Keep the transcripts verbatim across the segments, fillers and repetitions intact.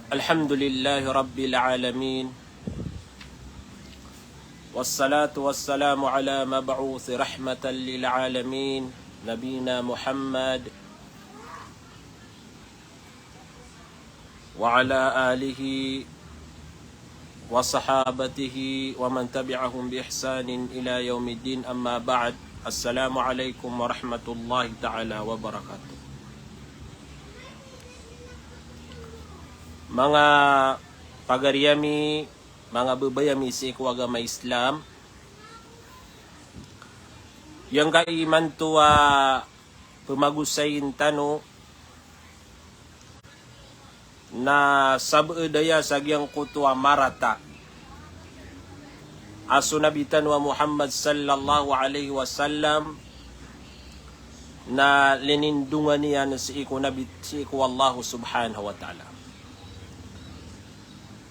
الحمد لله رب العالمين. والصلاة والسلام على مبعوث رحمة للعالمين نبينا محمد وعلى آله وصحابته ومن تبعهم بإحسان إلى يوم الدين، أما بعد. السلام عليكم ورحمة الله تعالى وبركاته. Manga pagari ami, manga babay ami sii ko agama Islam, giyangkai imanto a pemagosayin tano na sabaad aya sa giyangkoto a marata a so Nabi tano a Muhammad sallallahu alaihi wasallam na linindongan iyan sii ko Nabi, sii ko Allah subhanahu wa ta'ala.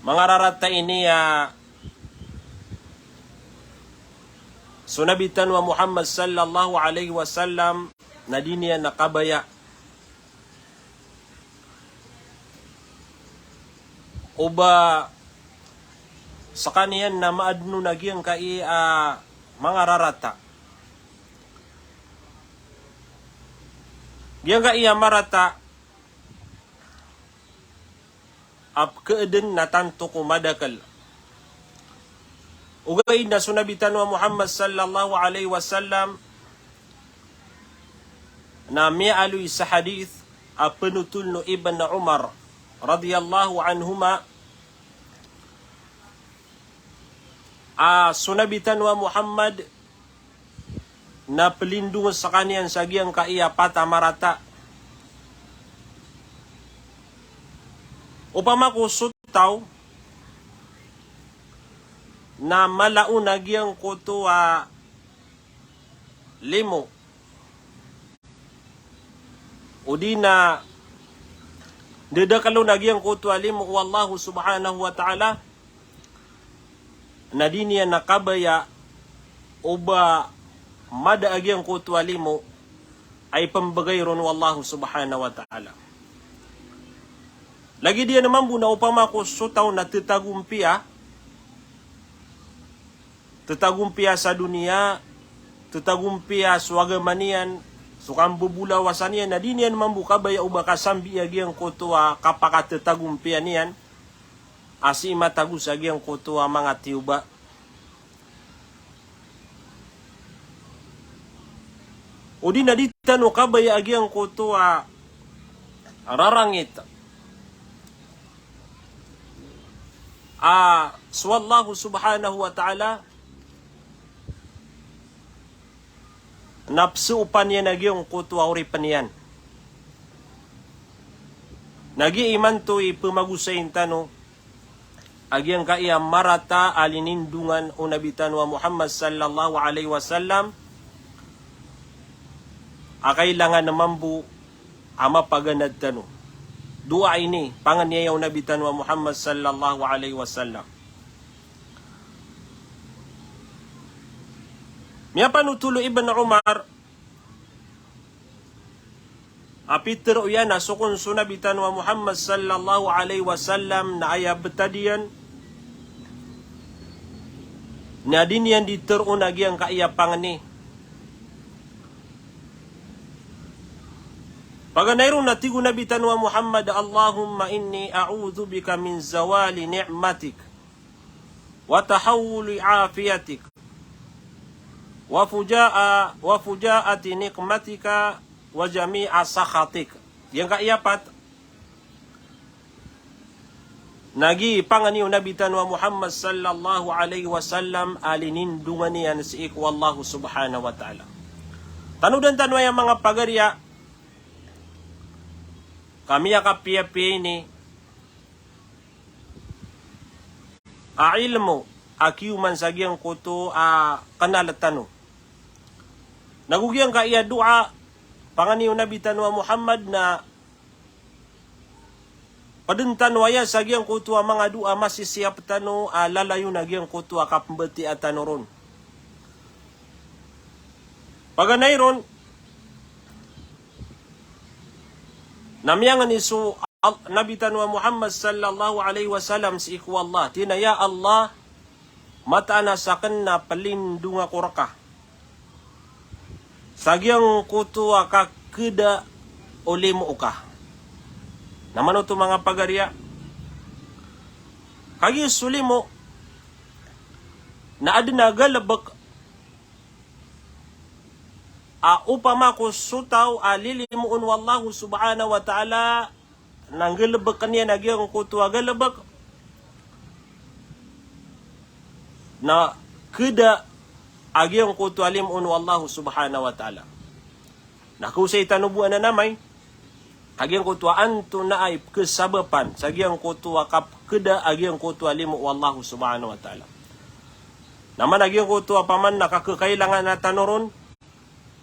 Manga rarata ini a so Nabi tano a Muhammad sallallahu alaihi wasallam na di niyan kabaya o ba sekaniyan na maadn on a giyangkai a manga rarata. Giyangkai a marata a pekhaadn na tanto ko madakl. Ogaid na so Nabi tano a Muhammad sallallahu alaihi wasallam na miyaaloy sa hadith a penotol o Ibn Umar radiyallahu anhuma a so Nabi tano a Muhammad na pelindong sekaniyan sa giyangkai a pat a marata. Opama ko so taw na mala on a giyangkoto a limo, odi na dadakl on a giyangkoto a limo o Allah subhanahu wa ta'ala, na di niyan kabaya o ba mada a giyangkoto a limo a ipembegay ron o Allah subhanahu wa ta'ala. Lagid iyan mambo na opama ko so taw na tetagompiya, tetagompiya sa doniya, tetagompiya so agama niyan, so kambobolawasan iyan, na di niyan mambo kabaya o ba kasambi a giyangkoto a kapakatetagompiya niyan a sii matago sa giyangkoto a manga tiyoba. Odi na di tano kabaya a giyangkoto a rarangit a so Allah subhanahu wa ta'ala na pesopan iyan a giyangkoto a oripen iyan. Na giya imanto i pemagosayin tano a giyangkai a marata a linindongan o Nabi tano a Muhammad sallallahu alaihi wasallam a kailangan mambo a mapaganad tano. Doa ini, pangni aya o Nabi tano a Muhammad sallallahu alaihi wasallam. Miyapanotol o Ibn Umar a pitero iyan a so kon so Nabi tano a Muhammad sallallahu alaihi wasallam na aya betad iyan na di niyan di teroon a giyangkai a pangni. Paganay ron na tig o Nabi tano a Muhammad, "Allahumma inni a'udhu bika min zawali ni'matik, wa tahawuli afiyatik, wa fuja'a, wa fujaati nikmatika, wa jami'a sakhatik." Giyangkai a pat na gi pangni o Nabi tano a Muhammad sallallahu alaihi wasallam a linindongan iyan sii ko Allah subhanahu wa ta'ala. Tanodan tano aya manga pagariya, ka miyakapiyapiya ini a ilmo a kiyoman sa giyangkoto a kenal tano. Na go giyangkai a doa, pangni o Nabi tano a Muhammad na peden tano aya sa giyangkoto a manga doa masisiyap tano a lalayon a giyangkoto a kapembatiya tano ron. Paganay ron na miyangni so Al-, Nabi tano a Muhammad sallallahu alaihi wasallam sii ko Allah. Tig iyan a, "Ya Allah, mataan a sakn na plindong ako rka sa giyangkoto a kakeda o limo ka." Na mano oto manga pagari a, kagiya so limo na aden a galebek a opama ko so taw a lilimoon o Allahu subhanahu wa ta'ala na nggalebeken iyan a giyangkoto a galebek na keda a giyangkoto a limoon o Allahu subhanahu wa ta'ala. Na kaosay tano bo anan amay a giyangkoto a antonaa i pkhasabapan sa giyangkoto a kapkeda a giyangkoto a limo o Allahu subhanahu wa ta'ala. Na man a giyangkoto a paman na kakekailangan a tano ron,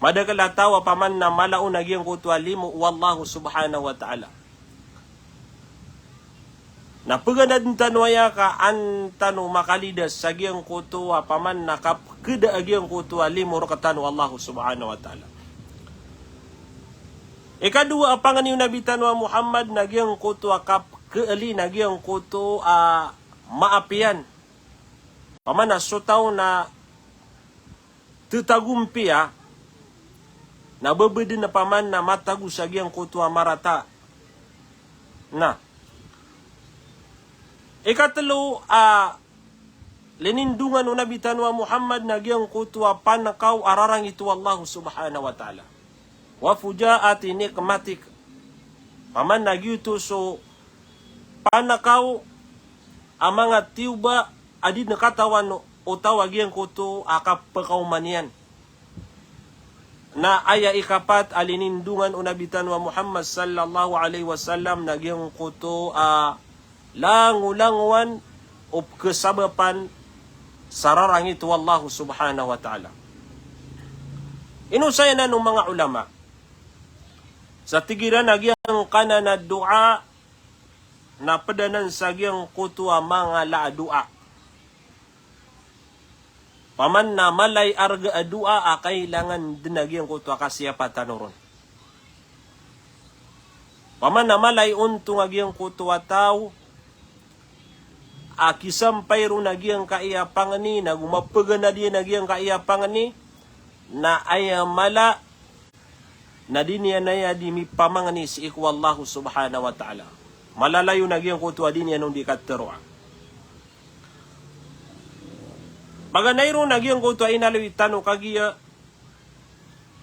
madakel a taw a paman na mala on a giyangkoto a limo o Allahu subhanahu wa ta'ala. Na peganad tano aya ka an tano makalidas sa giyangkoto a paman na kapkeda a giyangkoto a limo rektano o Allahu subhanahu wa ta'ala. Ikadowa a pangni o Nabi tano a Muhammad na giyangkoto a kapkeeli na giyangkoto a maapiyan. Paman a so taw na tetagompiya na bebeden a paman na matago sa giyangkoto a marata. Na ikatelo a linindongan o Nabi tano a Muhammad na giyangkoto a pankaw a rarangit o Allahu subhanahu wa ta'ala. Wa fujaati nikmatik. Paman na giyoto so pankaw a manga tiyoba a di den katawan o taw a giyangkoto a kapekaoma niyan. Na aya ikapat a linindongan o Nabi tano a Muhammad sallallahu alaihi wasallam na giyangkoto a langolangowan o pkhasabapan sa rarangit o Allahu subhanahu wa ta'ala. Inosayan anan o manga ulama sa tig iran a giyangkanan a doa na ped anan sa giyangkoto a mangala a doa. Paman na mala i arga a doa a kailangan den a giyangkoto a kasiyapa tano ron. Paman na mala i ontong a giyangkoto a taw a kisampay ron a giyangkaya pangni, nago mapeganad iyan a giyangkaya pangni, na aya mala na di niyan aya di mipamangni sii ko Allahu subhanahu wa ta'ala. Malalayon a giyangkoto a di niyan on di kateroa. Paganay ron a giyangkoto a inaloy tano kagiya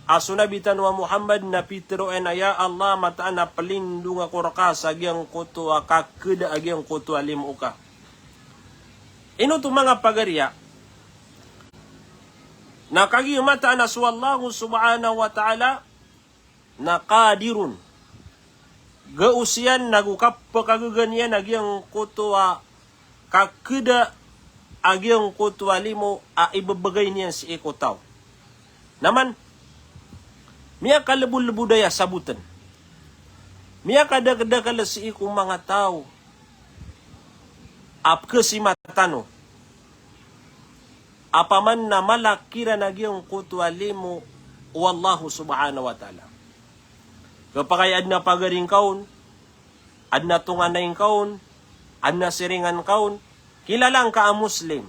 a so Nabi tano a Muhammad na piteroa iyan a, "Ya Allah, mataan a pelindong ako rka sa giyangkoto a kakeda a giyangkoto a limo ka." Ino oto manga pagari a, na kagiya mataan a so Allahu subhanahu wa ta'ala na qadirun. Gaos iyan nago kapekagagan iyan a giyangkoto a kakeda a giyangkoto a limo a ibebegay niyan sii ko taw. Na man, miyakalebodlebod aya saboten. Miyakadakeldakel sii ko manga taw a pkhasima tano a paman na mala kiran a giyangkoto a limo o Allahu subhanahu wa ta'ala. Kepakay aden a pagari ngka on, aden a tonganay ngka on, aden a siringan ka on, kilala ngka a Muslim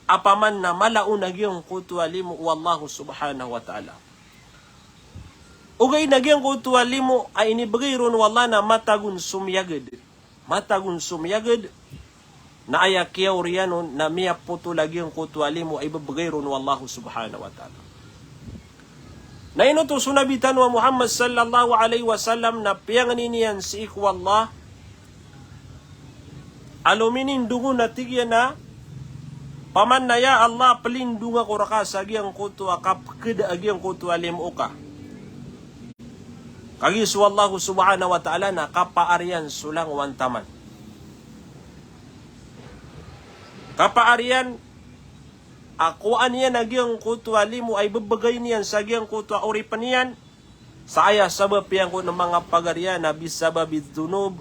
a paman na mala on a giyangkoto a limo o Allahu subhanahu wa ta'ala. Ogaid na giyangkoto a limo a inibegay ron o Allah na matagon so miyaged. Matagon so miyaged, na aya kiyaoriyan on na miyapotol a giyangkoto a limo a ibebegay ron o Allahu subhanahu wa ta'ala. Na ino oto so Nabi tano a Muhammad sallallahu alaihi wasallam na piyangni niyan sii ko Allah a lominindong on a tig iyan a, paman na, "Ya Allah, pelindong ako rka sa giyangkoto a kapekeda a giyangkoto a limo ka." Kagiya so Allahu subhanahu wa ta'ala na kapaar iyan so langowan taman. Kapaar iyan a kowaan iyan a giyangkoto a limo a ibebegay niyan sa giyangkoto a oripen iyan. Sa aya sabap iyan ko na manga pagari a na bisababi dhunub,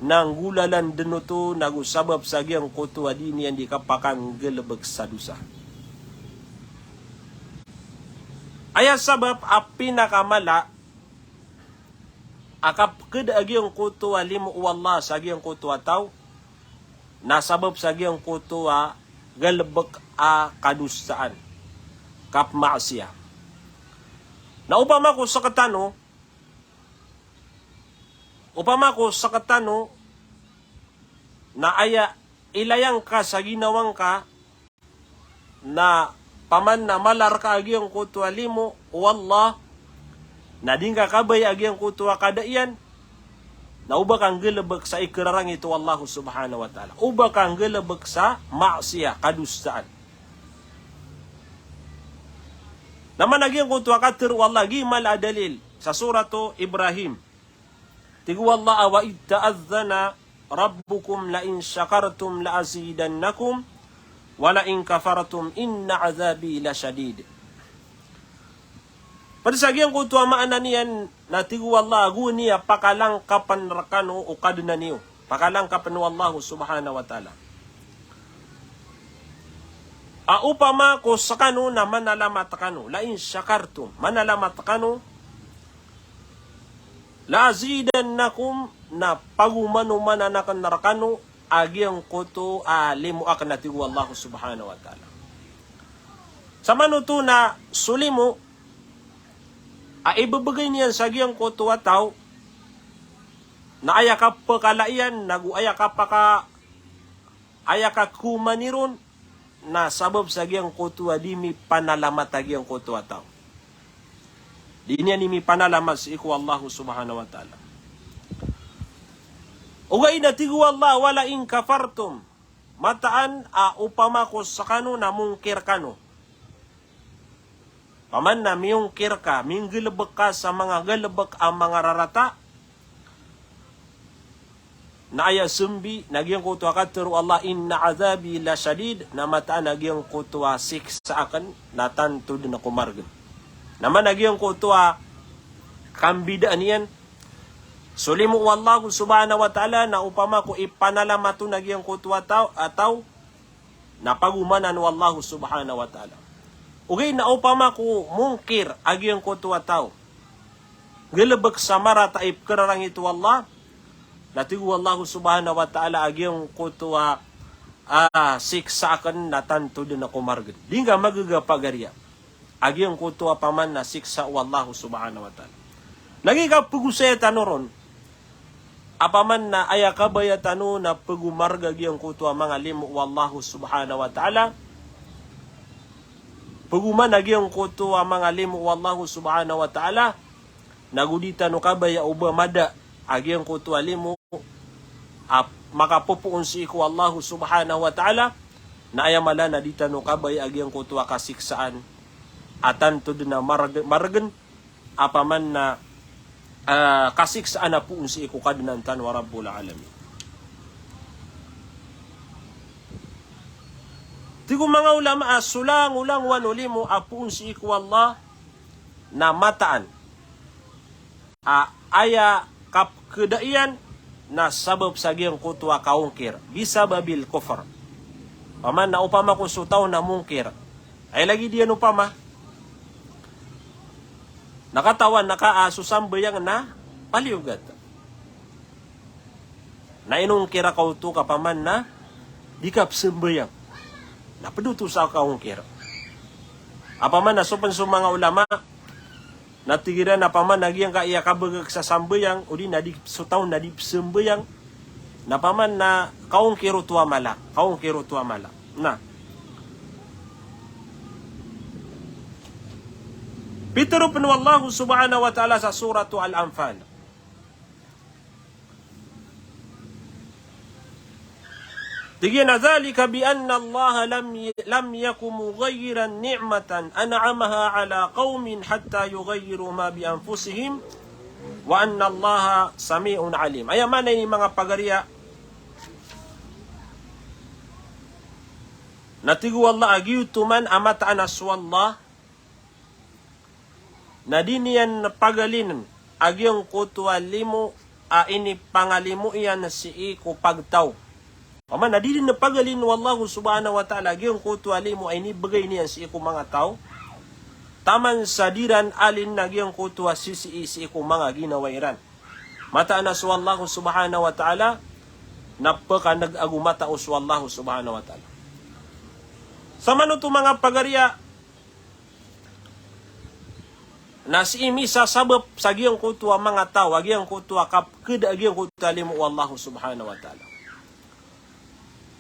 na nggolalan den oto nago sabap sa giyangkoto a di niyan di kapakanggalebek sa dosa. Aya sabap a pinakamala a kapkhada a giyangkoto a limo o Allah sa giyangkoto a taw, na sabap sa giyangkoto a galebek a kadosaan, kapmaasiya. Na opama ko sekatano, opama ko sekatano, na aya ilayang ka sa ginawang ka, na paman na mala reka a giyangkoto a limo o Allah, na di ngka kabaya a giyangkoto a kada iyan, na oba ka nggalebek sa ikerarangit o Allah subhanahu wa ta'ala. Oba ka nggalebek sa maasiya, kadosaan. Na mana giyangkoto a katharo o Allah, giya mala a dalil sa Suratu Ibrahim. Tig o Allah a, "Wa idh ta'adhdhana rabbukum la in shakartum la azidannakum, wa la in kafartum inna adhabi la shadid." Ped sa giyangkoto a maana niyan na tig o Allah a gowani a pakalangkapen rekano o Kadnan iyo. Pakalangkapen o Allah subhanahu wa ta'ala. A opama ko sekano na manalamat kano, la in shakartum, manalamat kano, la azidannakum, na pagomanomanan aken rekano a giyangkoto a limo aken, a tig o Allah subhanahu wa ta'ala. Samanoto na so limo a ibebegay niyan sa giyangkoto a taw, na aya kapekala iyan, nago aya kapaka, aya kakoman iron, na sabap sa giyangkoto a di mipanalamat a giyangkoto a taw. Di niyan di mipanalamat sii ko Allah subhanahu wa ta'ala. Ogaid na tig o Allah, "Wa la in kafartum," mataan a opama ko sekano na mongkir kano. Paman na miyongkir ka, minggalebek ka sa manga galebek a manga rarata, na aya sembi, na giyangkoto a katharo o Allah, "Inna adhabi la shadid," na mataan a giyangkoto a siksa aken na tanto den a komargen. Na mana giyangkoto a kambidaan iyan, so limo o Allah subhanahu wa ta'ala, na opama ko ipanalamat on a giyangkoto a taw, a taw, na pagomanan o Allah subhanahu wa ta'ala. Ogaid na opama ko mongkir a giyangkoto a taw, galebek sa marata a ipekerarangit o Allah, na tig o Allah subhanahu wa ta'ala a giyangkoto a, a, siksa aken na tanto den a komargen. Di ngka magaga pagariya a giyangkoto a paman na siksa o Allah subhanahu wa ta'ala. Lagid a pegosaya tano ron, a paman na aya kabaya tano na pegomareg a giyangkoto a manga limo o Allah subhanahu wa ta'ala. Pegoman a giyangkoto a manga limo o Allah subhanahu wa ta'ala, nago di tano kabaya o ba mada a giyangkoto a limo a makapopoon sii ko Allah subhanahu wa ta'ala, na aya mala na di tano kabaya a giyangkoto a kasiksaan a tanto den a mareg-, maregen, a paman na, ah, kasiksaan a poon sii ko Kadnan tano a Rabbul Alamin. Tig o manga ulama a so langolangowan o limo a poon sii ko Allah na mataan a aya kapkhada iyan na sabap sa giyangkoto a kaongkir, bisababil kufr. Paman na opama ko so taw na mongkir. Ay lagid iyan opama na katawan na ka, ah, so sambayang na paliyogat. Na inongkir ka oto ka paman na di ka pesambayang. Na ped oto sa kaongkir. A paman na so pen so manga ulama na tig iran a paman na giyangkaya kabagak sa sambayang, odi na di so taw na di pesambayang, na paman na kaongkir oto a mala, kaongkir oto a mala. Na pitharo pen o Allah subhanahu wa ta'ala sa Suratu Al-Anfal. Tig iyan a, "Dhalika bi anna Allah lam y-, lam yaku mughayyiran ni'matan an'amaha ala qawmin hatta yughayyiru ma bi anfusihim, wa anna Allaha sami'un alim." Aya maana ini manga pagariya, na tig o Allah a giyoto man a mataan a so Allah na di niyan pagalinen a giyangkoto a limo a inipangalimo iyan sii ko pagtaw. Paman na di den pagalinen o Allah subhanahu wa ta'ala a giyangkoto a limo a inibegay niyan sii ko manga taw, taman sa di ran alinen a giyangkoto a sisii sii ko manga ginawa iran. mataan a so Allah subhanahu wa ta'ala na pkaneg ago matao so Allah subhanahu wa ta'ala. Samanoto manga pagariya na sii misasabap sa giyangkoto a manga taw a giyangkoto a kapkeda a giyangkoto a limo o Allah subhanahu wa ta'ala.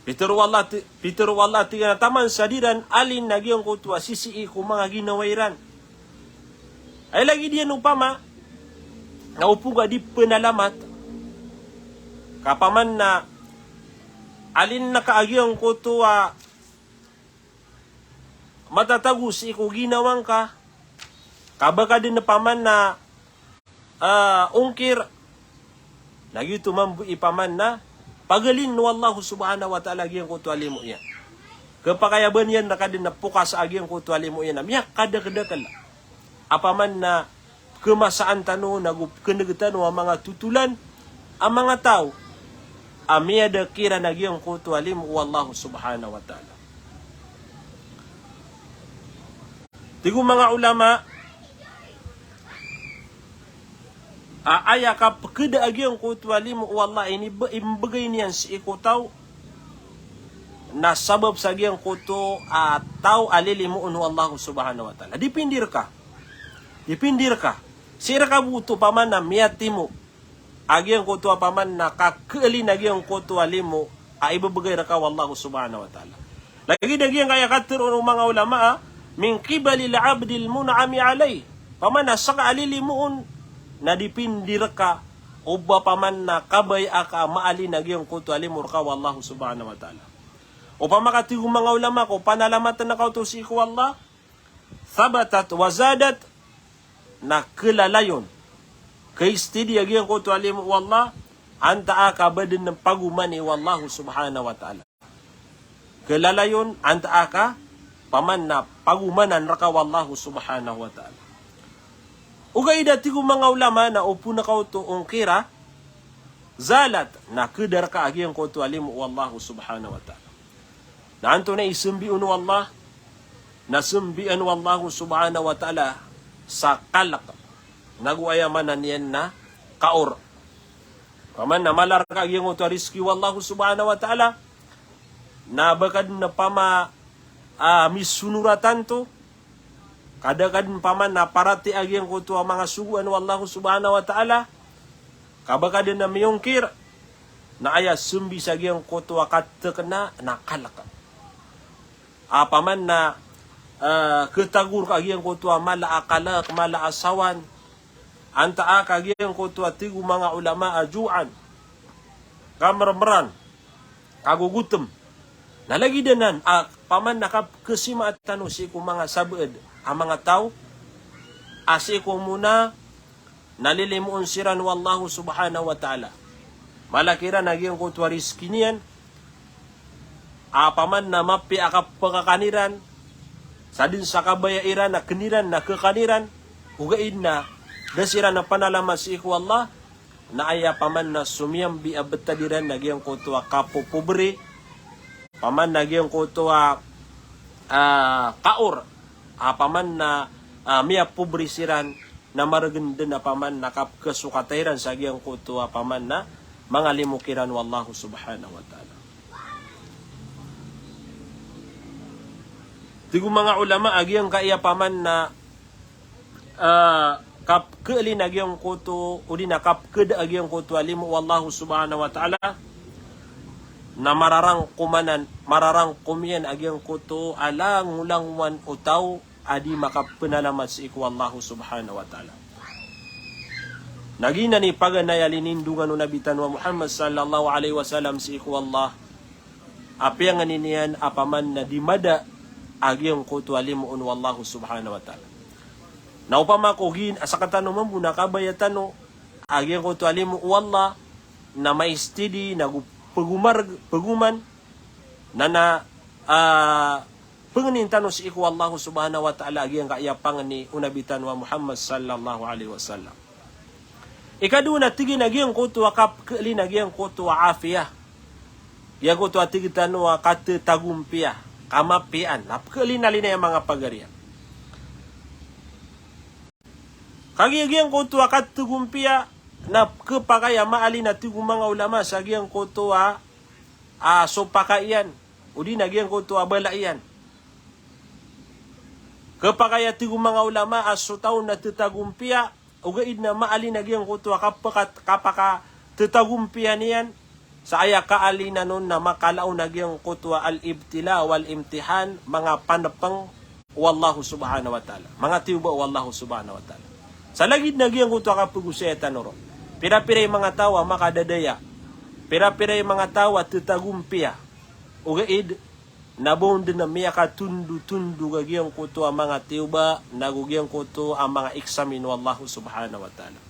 Pitero o Allah ti-, pitero o Allah tig iyan a taman sa di ran alin a giyangkoto a sisii ko manga ginawa iran. Ay lagid iyan opama na opama ka di pnalamat ka paman na alin na ka a giyangkoto a matatago sii ko ginawa ngka, ka ba ka den paman na, ah, ongkir, na giyoto mambo i paman na pagalin o Allah subhanahu wa ta'ala a giyangkoto a limo iyan. Kepakay a ba niyan rka den a pokasa a giyangkoto a limo iyan a miyakadakdakel a paman na kemasaan tano nago keneg tano a manga totolan a manga taw a miyada kiran a giyangkoto a limo o Allah subhanahu wa ta'ala. Tig o manga ulama a aya kapkeda a giyangkoto a limo o Allah ini be-, imbegay niyan sii ko taw na sabap sa giyangkoto a taw a lilimoon o Allah subhanahu wa ta'ala. Dipindi rka. Dipindi rka. Sii rka bo oto paman na miyatimo a giyangkoto a paman na kakeelin a giyangkoto a limo a ibebegay rka o Allah subhanahu wa ta'ala. Lagid a giyangkaya katero o manga ulama a, min qibalil abdil mun'ami alayh. Paman na seka a lilimoon na dipindi rka o ba paman na kabaya aka a maalin a giyangkoto a limo rka o Allah subhanahu wa ta'ala. Opama ka tig o manga ulama ko panalamat na kaoto sii ko Allah, thabatat wa zadat, na kelalayon, keistidi a giyangkoto a limo o Allah, antaa ka ba den pagomani o Allah subhanahu wa ta'ala. Kelalayon, antaa ka paman na pagomanan rka o Allah subhanahu wa ta'ala. Ogaid a tig o manga ulama na opama ka oto ongkira, zalat, na keda rka a giyangkoto a limo o Allah subhanahu wa ta'ala. Na antonaa i sembion o Allah, na sembian o Allah subhanahu wa ta'ala sa kalek, nago aya maana niyan na kaor. Paman na mala rka a giyangkoto a rizki o Allah subhanahu wa ta'ala, na ba ka den pama, ah, misonoratan to, ka da ka den paman na paratiyaya a giyangkoto a manga sogoan o Allah subhanahu wa ta'ala, ka ba ka den a miyongkir, na aya sembi sa giyangkoto a katekena na kalek. A paman na, eh, ketago rka a giyangkoto a mala a kalek, mala a sawan, antaa ka a giyangkoto a tig o manga ulama a ju'an, kamermeran, kagogotem. Na lagid anan a paman na kapkesimaa tano sii ko manga sabaad a manga taw a sii ko mona na lilimoon siran o Allah subhanahu wa ta'ala. Mala kiran a giyangkoto a rizki niyan, a paman na mapiya a kapekakan iran, sa den sa kabaya iran a ken iran na kekan iran, ogaid na da siran a panalamat sii ko Allah, na aya paman na somiyambi a betad iran a giyangkoto a kapopobri, paman na giyangkoto a, ah, kaor, a paman na, ah, miyapobri siran, na maregen den a paman na kapkesokata iran sa giyangkoto a paman na manga limo kiran o Allah subhanahu wa ta'ala. Tig o manga ulama a giyangkaya paman na, ah, kapkeelin a giyangkoto, odi na kapkeda a giyangkoto a limo o Allah subhanahu wa ta'ala, na mararangkom anan, mararangkom iyan a giyangkoto a langolangowan o taw a di makapenalamat sii ko Allah subhanahu wa ta'ala. Na giyanan i paganay a linindongan o Nabi tano a Muhammad sallallahu alaihi wasallam sii ko Allah, a piyangni niyan a paman na di mada a giyangkoto a limoon o Allah subhanahu wa ta'ala. Na opama ko giya a sekatano mambo na kabaya tano a giyangkoto a limo o Allah, na maistidi, nago pegomareg, pegoman, na na, ah, pengnin tano sii ko Allah subhanahu wa ta'ala a giyangkaya pangni o Nabi tano a Muhammad sallallahu alaihi wasallam. Ikadowa na tig iyan a giyangkoto a kapkeelin a giyangkoto a afiyah. Giyangkoto a tig tano a katetagompiya, kamapiyaan. Na pekeelin a linaw a manga pagariya. Kagiya giyangkoto a kategompiya, na khapakay a maalin a tig o manga ulama sa giyangkoto a, a, so pakaiyan, odi na giyangkoto a bala iyan. Khapakay a tig o manga ulama a so taw na tetagompiya, ogaid na maalin a giyangkoto a kapakat-, kapakatetagompiya niyan, sa aya kaalinan on na makalaon a giyangkoto a al-ibtila wal-imtihan, manga panepeng o Allahu Subhanahu wa Ta'ala. Manga tiyoba o Allahu Subhanahu wa Ta'ala. Sa lagid na giyangkoto a kapegosaya tano ron. Pira-pira i manga taw a makadadaya. Pira-pira i manga taw a tetagompiya. Ogaid na ba on den a miyakatondotondog a giyangkoto a manga tiyoba, nago giyangkoto a manga iksamin o Allahu Subhanahu wa Ta'ala.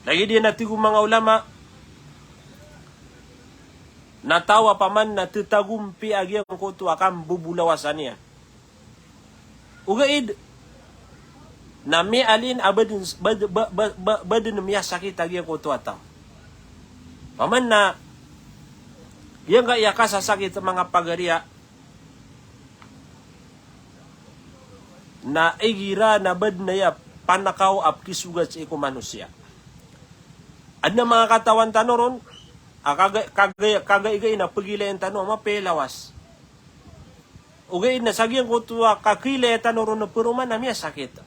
Lagid iyan a tig o manga ulama, na taw a paman na tetagompiya a giyangkoto a kambobolawasan iyan. Ogaid na mialin a ba den, ba, ba, ba, ba, ba den miyasakit a giyangkoto a taw. Paman na giyangkaya kasasakit a manga pagariya na igira na ba den aya panakaw a pekisogat sii ko manosiya. Aden a manga katawan tano ron a kaga-, kaga-, kagaigai na pegilayan tano a mapiya i lawas. Ogaid na sa giyangkoto a kakiilaya tano ron a peroman na miyasakit.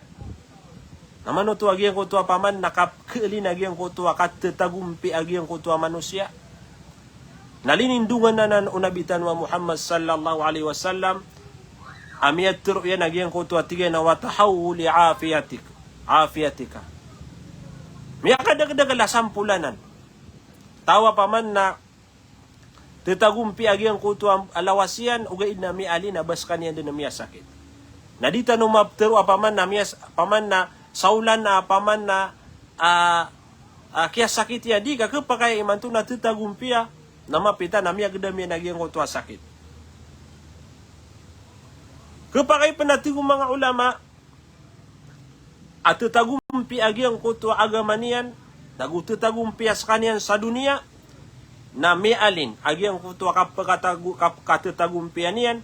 Na mano oto a giyangkoto a paman na kapkeelin a giyangkoto a katetagompiya a giyangkoto a manosiya. Na linindongan anan o Nabi tano a Muhammad sallallahu alaihi wasallam a miyatero iyan a giyangkoto a tig iyan a wa tahawuli afiyatik, afiyatika. Miyakadakdakl a sampol anan. Taw a paman na tetagompiya a giyangkoto a lawas iyan, ogaid na mialin a ba sekaniyan den a miyasakit. Na di tano mapetero a paman na miyas-, paman na saolan a paman na, a, a, kiyasakit iyan, di ka khapakay imanto na tetagompiya, na mapita na miyagedam iyan a giyangkoto a sakit. Khapakay pen a tig o manga ulama, a tetagompiya a giyangkoto a agama niyan, nago tetagompiya sekaniyan sa doniya, na mialin a giyangkoto a kapekatago-, kap-, katetagompiya niyan,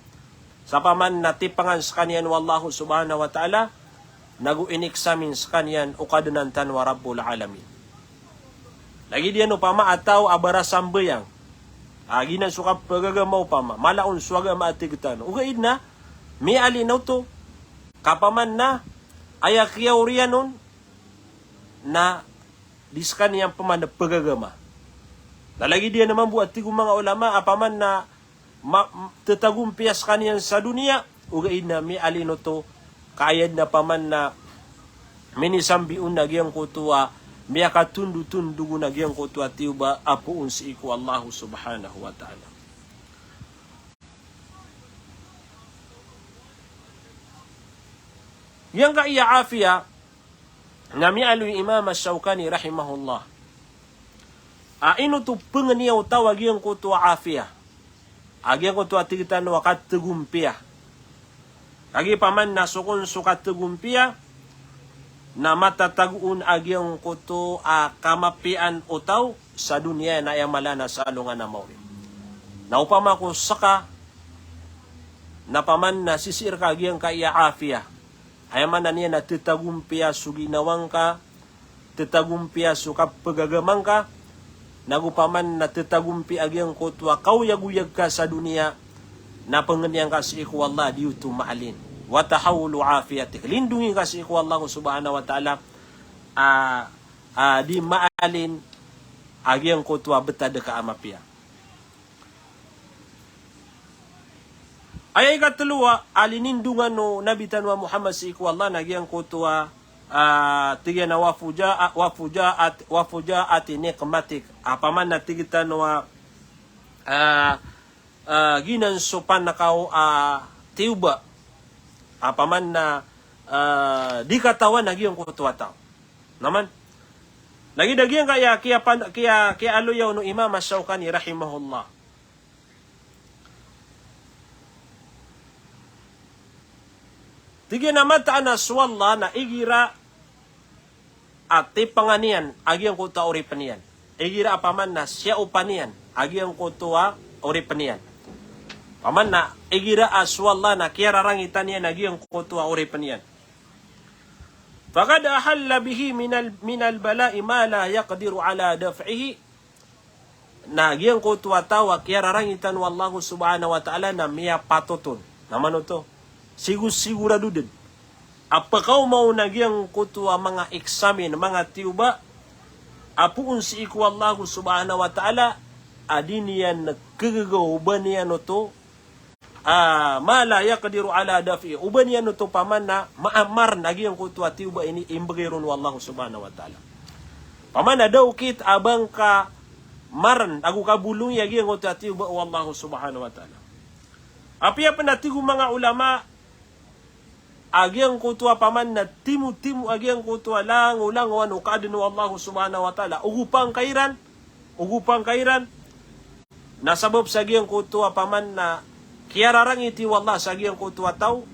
sa paman na tipangan sekaniyan o Allahu Subhanahu wa Ta'ala, nago iniksamin sekaniyan o Kadnan tano a Rabbul Alamin. Lagid iyan opama a taw a barasambayang, a giyanan so kapegagama opama, mala on so agama a tig tano. Ogaid na mialin oto, ka paman na aya kiyaoriyan on na di sekaniyan paman a pegagama. Na lagid iyan a mambo a tig o manga ulama a paman na ma-, tetagompiya sekaniyan sa doniya, ogaid na mialin oto, ka aya den a paman na minisambi on a giyangkoto a miyakatondotondog on a giyangkoto a tiyoba a poon sii ko Allahu Subhanahu wa Ta'ala. Giyangkaya afiya, na miyaaloy i Imam Ash-Shawkani rahimahullah a ino oto pengeniya o taw a giyangkoto a afiya, a giyangkoto a tig tano a kategompiya. Kagiya paman na so kon so kategompiya na matatago on a giyangkoto a kamapiyaan o taw sa doniya na aya mala na sa alongan a maori. Na opama ko seka na paman na sisii reka a giyangkaya afiya, aya maana niyan na tetagompiya so ginawa ngka, tetagompiya so kapegagama ngka, nago paman na tetagompiya a giyangkoto a kaoyagoyag ka sa doniya, na pengeniya ngka sii ko Allah di oto maalin. Wa tahawulu afiyatik. Lindongi ngka sii ko Allah Subhanahu wa Ta'ala, a, a, di maalin a giyangkoto a betad ka a mapiya. Aya ikatelo a linindongan o Nabi tano a Muhammad sii ko Allah na giyangkoto a, a, tig iyan a wa fuja'a-, wa fuja'at-, wa fuja'ati niqmatik. A paman na tig tano a, a, a, giyanan so panakaw a tiyoba. A paman na, a, di katawan a giyangkoto a taw. Naman. Lagid a giyangkaya kiyapan-, kiya-, kiyaaloya on o Imam Ash-Shawkani rahimahullah. Tig iyan a mataan a so Allah na igira a tipangan iyan a giyangkoto a oripen iyan. Igira a paman na siyaopan iyan a giyangkoto a oripen iyan. Paman na igira a so Allah na kiyararangitan iyan a giyangkoto a oripen iyan. Faqad ahalla bihi minal, minal bala'i ma la yaqdiru ala daf'ihi. Na giyangkoto a taw a kiyararangitan o Allah subhanahu wa ta'ala na miyapatot on. Na mano oto? Sigu-, sigurado den a pekaoma on a giyangkoto a manga eksamin, manga tiyoba a poon sii ko Allah subhanahu wa ta'ala a di niyan kegega o ba niyan oto, ah, ma la yaqdiru ala daf'i, o ba niyan oto paman na maamar na giyangkoto a tiyoba ini imbegay ron o Allah subhanahu wa ta'ala. Paman na da okit a ba ngka marn ago kabolongi a giyangkoto a tiyoba o Allah subhanahu wa ta'ala. Apiya pen a tig o manga ulama a giyangkoto a paman na timotimo a giyangkoto a langolangowan o kaadn o Allah subhanahu wa ta'ala, ogopan ka iran, ogopan ka iran, na sabap sa giyangkoto a paman na kiyararangiti o Allah sa giyangkoto a taw,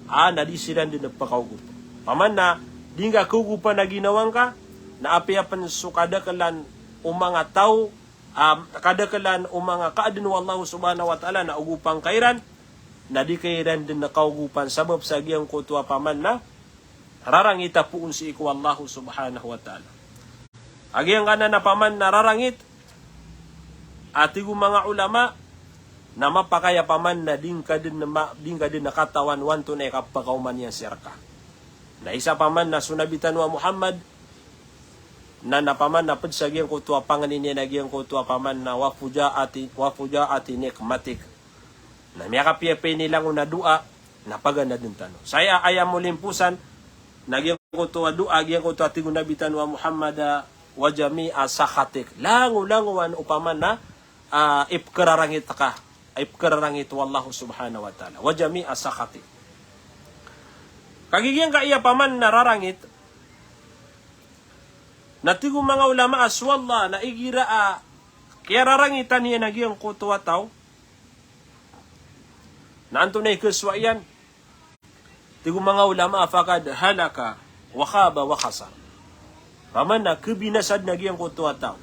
a na di siran den pekaogop. Paman na di ngka keogopan a ginawa ngka, na apiya pen so kadakelan o manga taw, ah, kadakelan o manga kaadn o Allah subhanahu wa ta'ala na ogopan ka iran, na di ka iran den kaogopan sabap sa giyangkoto a paman na rarangit a poon sii ko Allah subhanahu wa ta'ala. A giyangkanan a paman na rarangit, a tig o manga ulama, na mapakay a paman na di ngka den ma-, di ngka den katawan o antonaa i kapekaoma niyan sii rka. Na isa paman na so Nabi tano a Muhammad, na, na paman na ped sa giyangkoto a pangni niyan a giyangkoto a paman na wa fujaati, wa fujaati niqmatik. Na miyakapiyapiya ini langon a doa, na paganadn tano. Sa aya, aya molimposan, na giyangkoto a doa, giyangkoto a tig o Nabi tano a Muhammad a, wa jami'a sakhatik. Langolangowan o paman na, ah, ipkerarangit ka, ipkerarangit o Allah subhanahu wa ta'ala. Wa jami'a sakhatik. Kagiya giyangkaya paman na rarangit, na tig o manga ulama a so Allah na igira a kiyararangitan iyan a giyangkoto a taw, na antonaa i kesowa iyan? Tig o manga ulama a faqad halaka wa khaba wa khasar. Paman na kebinasa den a giyangkoto a taw.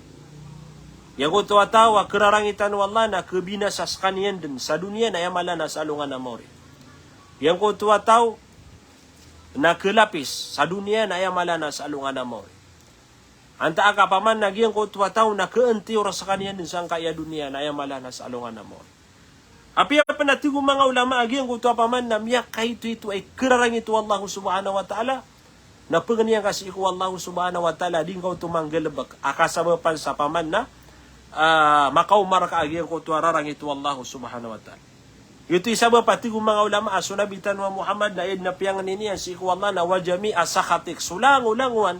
Giyangkoto a taw a kerarangitan o Allah na kebinasa sekaniyan den sa doniya na aya mala na sa alongan a maori. Giyangkoto a taw na kelapis sa doniya na aya mala na sa alongan a maori. Antaa ka paman na giyangkoto a taw na keentiyor sekaniyan den sangkaya doniya na aya mala na sa alongan a maori. Apiya pen a tig o manga ulama a giyangkoto a paman na miyakaitoito a ikerarangit o Allah subhanahu wa ta'ala, na pengenian ka sii ko Allah subhanahu wa ta'ala, di ngka oto manggalebek a kasabapan sa paman na, ah, makaoma rka a giyangkoto a rarangit o Allah subhanahu wa ta'ala. Giyoto i sabap a tig o manga ulama a so Nabi tano a Muhammad na aya den a piyangni niyan sii ko Allah na wa jami'a sakhatik, so langolangowan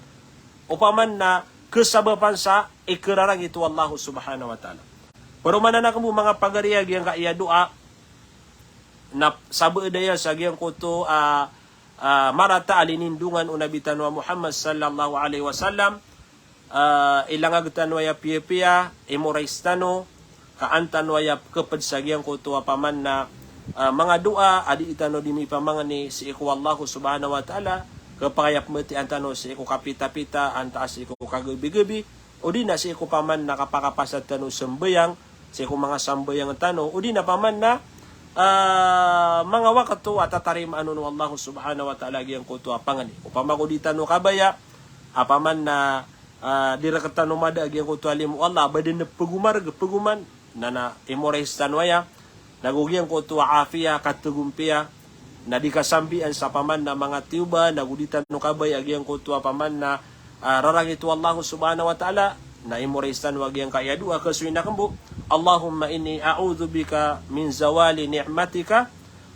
o paman na kesabapan sa ikerarangit o Allah subhanahu wa ta'ala. Paroman aken bo manga pagari a giyangkaya doa na sabaad aya sa giyangkoto a, ah, marata a linindongan o Nabi tano a Muhammad sallallahu alaihi wasallam, ah, ilangag tano aya piyapiya, imorais tano, ka an tano aya pekeped sa giyangkoto a paman na, ah, manga doa a dii tano di mipamangni sii ko Allah subhanahu wa ta'ala, kepakay a pembatian tano sii ko kapitapita, antaa sii ko kagebigebi, odi na sii ko paman na kapakapasad tano sembayang, sii ko manga sambayang tano, odi na paman na, ah, manga wakato a tatarimaan on o Allah subhanahu wa ta'ala giyangkoto a pangni. Opama ko di tano kabaya a paman na, ah, di rek tano mada a giyangkoto a limo o Allah, ba den pegomareg, pegoman, na, na imorais tano aya, nago giyangkoto a afiya, kategompiya, na di kasambian sa paman na manga tiyoba, nago di tano kabaya a giyangkoto a paman na, ah, rarangit o Allah subhanahu wa ta'ala, na imorais tano a giyangkaya doa, kasoy na kembo, Allahumma inni a'udhu bika min zawali ni'matika,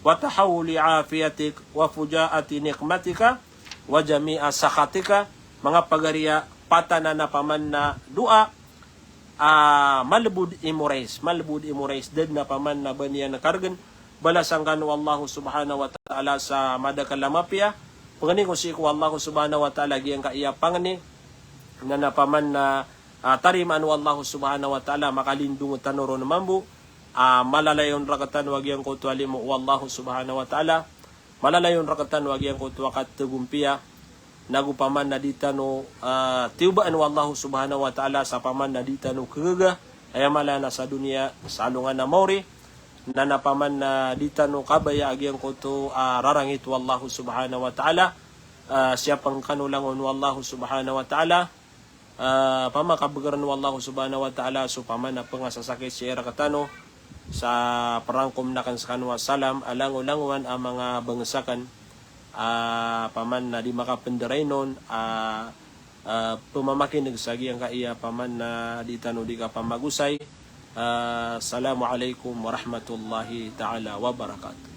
wa tahawuli afiyatik, wa fujaati niqmatika, wa jami'a sakhatika. Manga pagari a patanan a paman na doa, ah, malebod imorais, malebod imorais, da den a paman na ba niyan karegen, balasan kano o Allah subhanahu wa ta'ala sa madakel a mapiya. Pengeni ko sii ko Allah subhanahu wa ta'ala giyangkaya pangni, na na paman na, ah, tarimaan o Allah subhanahu wa ta'ala, makalindong tano ron mambo, ah, malalayon rek tano a giyangkoto a limo o Allah subhanahu wa ta'ala, malalayon rek tano a giyangkoto a kategompiya, nago paman na di tano, ah, tiyobaan o Allah subhanahu wa ta'ala sa paman na di tano kegaga, aya mala na sa doniya, sa alongan a maori, na na paman na di tano kabaya a giyangkoto a rarangit o Allah subhanahu wa ta'ala, ah, siyapn kano langon o Allah subhanahu wa ta'ala. Ah, pamakabeger o Allah subhanahu wa ta'ala so paman a pengasasakit sii rektano sa perangkom aken sekano a salam a langolangon a manga bangsa aken, ah, paman na di makapenderay non, ah, ah, pemamakineg sa giyangkaya paman na di tano di kapamagosay. Ah, assalamu alaikum warahmatullahi ta'ala wabarakatuh.